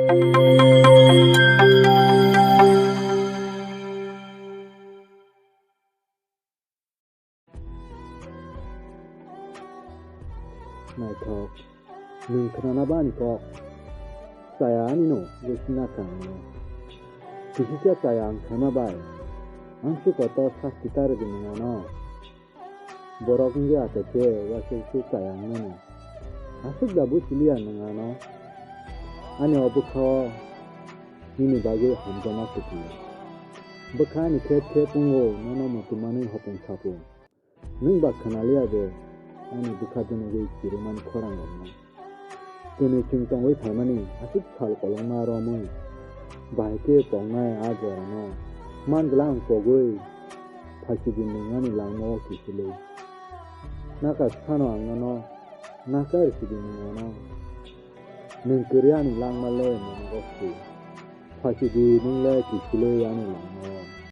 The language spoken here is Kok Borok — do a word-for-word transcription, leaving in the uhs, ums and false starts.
Naithok, nwng khnana ba ani kok? Chaya ani no, wngwi sina kha ang no. Kisisa chaya ang khaima bai. Ang se kotor sasti ta rwdi nwng ano. Borok wngwi achai khe uaisuk su chaya ang nani. Aswk da buchiliya nwng ano? Ani o bwkha o nini bagwi hamjakma kwtwi. Bwkha ani khet khet wngo, nono muchung manwi hopung sapung. Nwng ba khwnaliya de ani bwkha dunugwi kirumani khorang rokno. Tini chwng tongwi phaimani aswk sal kolokma romwi, bahai khe pongnai a jorano. Man gla ang pogwi, phaisidi nwng ani langmao kisilwi. Nakar sano ang nono nakar sidi nwng ano. Nwng kwrwi ani langma le nonogo si. Phaisidi nwng le kisilwi ani langmao.